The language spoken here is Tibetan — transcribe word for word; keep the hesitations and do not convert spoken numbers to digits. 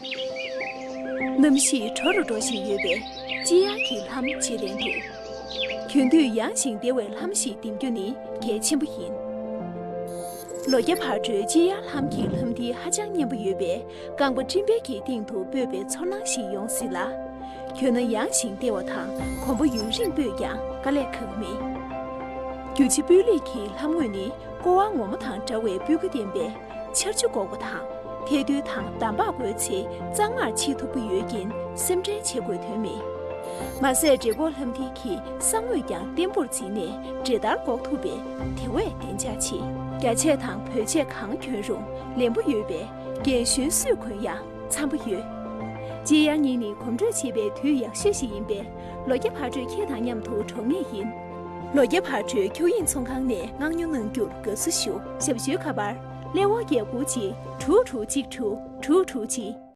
གནམ་གཤིས་དྲོ་རུ་འགྲོ་བཞིན་ཡོད་པས་དཀྱིལ་ཡར་གྱི་ལྷམ་བྱེད་རན་འདུག་གྱེན་དུས་ཡངས་ཤིང་བདེ་བའི་ལྷམ་ཞིག་འདེམས་རྒྱུ་ནི་གལ་ཆེན་པོ་ཡིན། ལོ་བརྒྱ་ཕར་འགྲོའི་དཀྱིལ་ཡར་ལྷམ་གྱི་ལྷམ་མཐིལ་ཧ་ཅང་མཉེན་པོ་ཡོད་པས། རྐང་པ་སྤྲིན་བལ་གྱི་སྟེང་དུ་སྤོས་པའི་ཚོར་སྣང་ཞིག་ཡོང་སྲིད་ལ། གྱོན་ན་ཡངས་ཤིང་བདེ་བ་དང་གོམ་པ་ཡུན་རིང་སྤོས་ཀྱང་དཀའ་ལས་ཁག་མེད། རྒྱུ་ཆ་སྤུས་ལེགས་ཀྱི་ལྷམ་ངོས་ནི་ཀོ་བ་ངོ་མ་དང་འདྲ་བའི་སྤུས་ཀ་ལྡན་པས་ཆར་ཆུ་འགོག་པ་དང་། ཐལ་རྡུལ་དང་འདམ་བག་འགོས་ཚེ་གཙང་མར་ཕྱིས་ཐུབ་ཀྱི་ཡོད་རྐྱེན་སེམས་ཁྲལ་བྱེད་དགོས་དོན་མེད། མ་ཟད་འབྲས་ཁོག་ལྷམ་མཐིལ་གྱི་ས་ངོས་ཀྱང་བརྟན་པོར་འཛིན་ནས་འབྲས་ལྟར་འགོག་ཐུབ་པས་དེ་བས་བདེ་འཇགས་ཆེ། རྒྱ་ཆས་དང་བོད་ཆས་གང་གྱོན་རུང་ལེན་པོ་ཡོད་པས། རྒན་གཞོན་སུས་གོན་ཡང་འཚམ་པོ་ཡོད། དཀྱིལ་ཡར་ཉིན་ནི་གོམ་བགྲོད་བྱེད་པའི་དུས་ཡག་ཤོས་ཤིག་ཡིན་པས། ལོ་བརྒྱ་ཕར་འགྲོས་ཁྱེད་དང་མཉམ་དུ་འགྲོ་ངེས་ཡིན། ལོ་བརྒྱ་ཕར་འགྲོའི་ཁྱུག་དབྱིངས་ཚོང་ཁང་ནས་མངགས་ཉོ་གནང་རྒྱུར་དགའ་བསུ་ཞུ། ཞབས་ཞུའི་ཁ་པར། ཀླད་འོག་བརྒྱད་དགུ་གཅིག་དྲུག་དྲུག་གཅིག་དྲུག་དྲུག་དྲུག་གཅིག